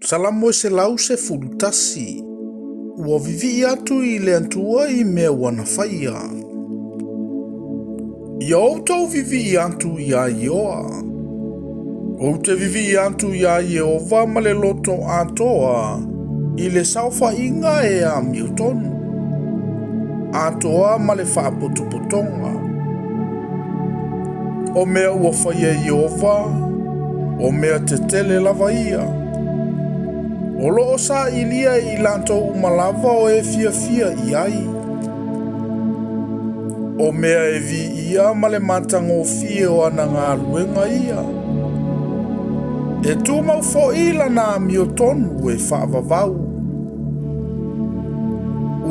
Salamo e 111. Ua vivii atu i le Atua i mea ua na faia. Ia outou vivii atu iā Ioa. Ou te vivii atu iā Ieova ma le loto atoa i le saofaiga e amiotonu, atoa ma le faapotopotoga. O mea ua faia e Ieova, o mea tetele lava ia. O lo o sailia e i latou uma lava o e fiafia i ai. O mea e viia ma le matagofie o ana galuega ia. E tumau foi lana amiotonu e faavavau.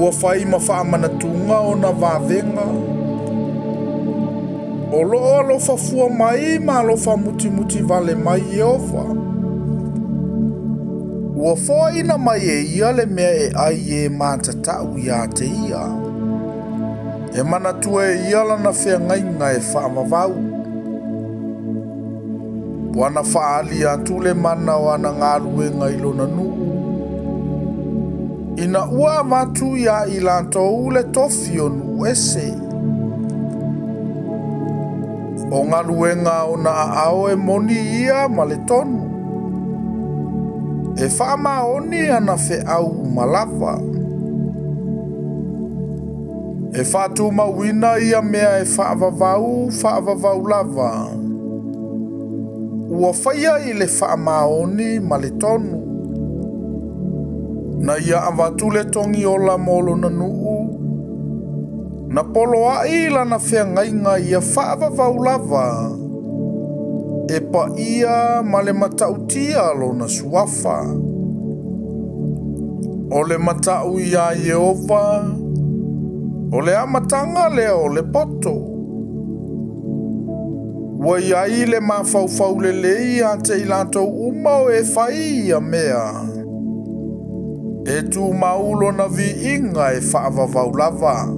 Ua fai ma faamanatuga ona vavega. O lo o alofa fua mai ma alofa mutimuti vale mai Ieova. Ua foaina mai e ia le mea e ai e matatau ia te ia. E manatua e ia lana feagaiga e faavavau. Ua na faaali atu le mana o ana galuega i lona nuu. Ina ua avatu iā i latou le tofi o nuu ese. O galuega ona aao e moni ia ma le tonu. E faamaoni ana feau uma lava. E faatumauina ia mea e faavavau faavavau lava. Ua faia i le faamaoni ma le tonu. Na ia avatu le togiola mo lona nuu. Na poloai lana feagaiga ia faavavau lava. E paia ma le matautia lona suafa. O le matau iā Ieova, o le amataga lea o le poto. Ua i ai le mafaufau lelei ia te i latou uma o e fai ia mea. E tumau lona viiga e faavavau lava.